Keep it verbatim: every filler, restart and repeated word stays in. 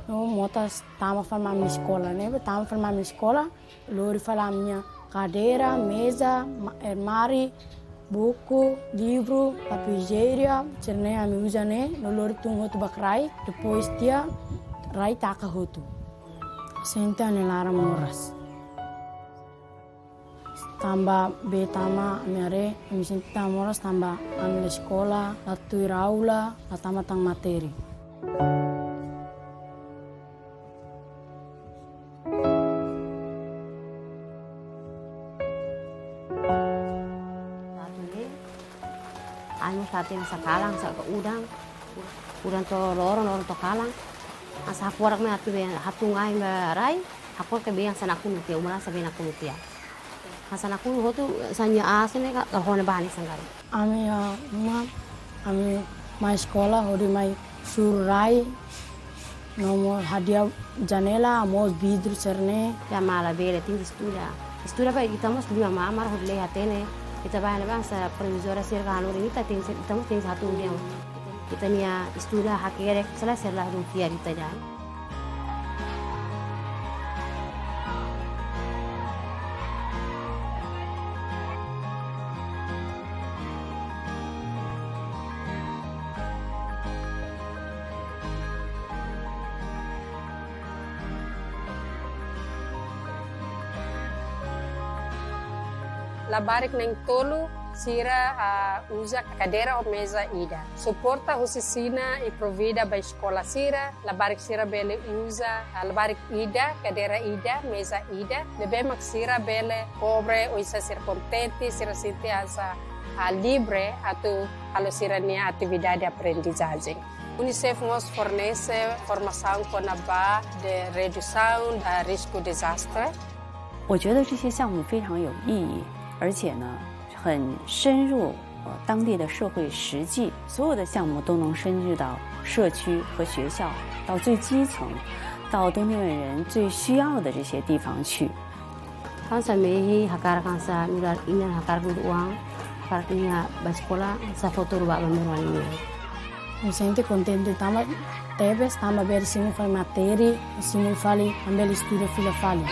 No mota tama fali mai ami-nia eskola, ne'ebé tama fali mai ami-nia eskola, lori fali ami-nia kadeira, meza, ma-, armáriu, buku, livru, papel hijiéniku, sira-ne'e ami uza ne'e, no lori tun hotu ba kraik, depois tiha rai taka hotu. Sente ami-nia laran moras. Tanba bee tama ami haree, ami sente moras tanba ami la eskola, la tuir aula, la tama tan matéria. Atu ne'e, ami hatene sakalan, saka udan, udan to'o loron, loron to'o kalan. Hanesan hakfodak mai atu bee, hatun ai ba rai, hakfodak bee hanesan nakonu tiha, uma hanesan bee nakonu tiha. Hanesan nakonu hotu, hanesan nia asu ne'e ka, ka hone bani sanggari. Ami iha uma, ami mai eskola, hodi mai suru rai, no mós hadi'a janela, mós vidru sira-ne'e. Ya mala bele, tenke estuda. Estuda para ita mós lima mamar, hodi lee hatene. Ita ba, ba hanesan provizória sira ka halo, ita tenke, ita mós tenke hatun di'ak. Ita-nia estuda hakerek, sela sela dun fiar ita ida. Labarik na'in-tolu sira, ah, uza kadeira ou meza ida. Suporta husi Xina i provida ba eskola sira, labarik sira bele uza, ah, labarik ida, kadeira ida, meza ida, ne'ebé mak sira bele kobre oinsá sira kontente, sira sente hanesan, ah, livre atu halo sira-nia atividade aprendizajen. UNICEF mós fornese formasaun kona-ba de redusaun, ah, risku dezastre. 我觉得这些项目非常有意义，而且呢，很深入，呃，当地的社会实际，所有的项目都能深入到社区和学校，到最基层，到东帝汶人最需要的这些地方去。 Hanesan mehi hakarak hanesan nu'udar inan hakarak nu'udar oan, hakarak nia ba eskola, hanesan futuru ba bandu oan nia. Ami sente kontente tanba tebes, tanba bele simu fali matéria, simu fali, ami bele estuda fila fali.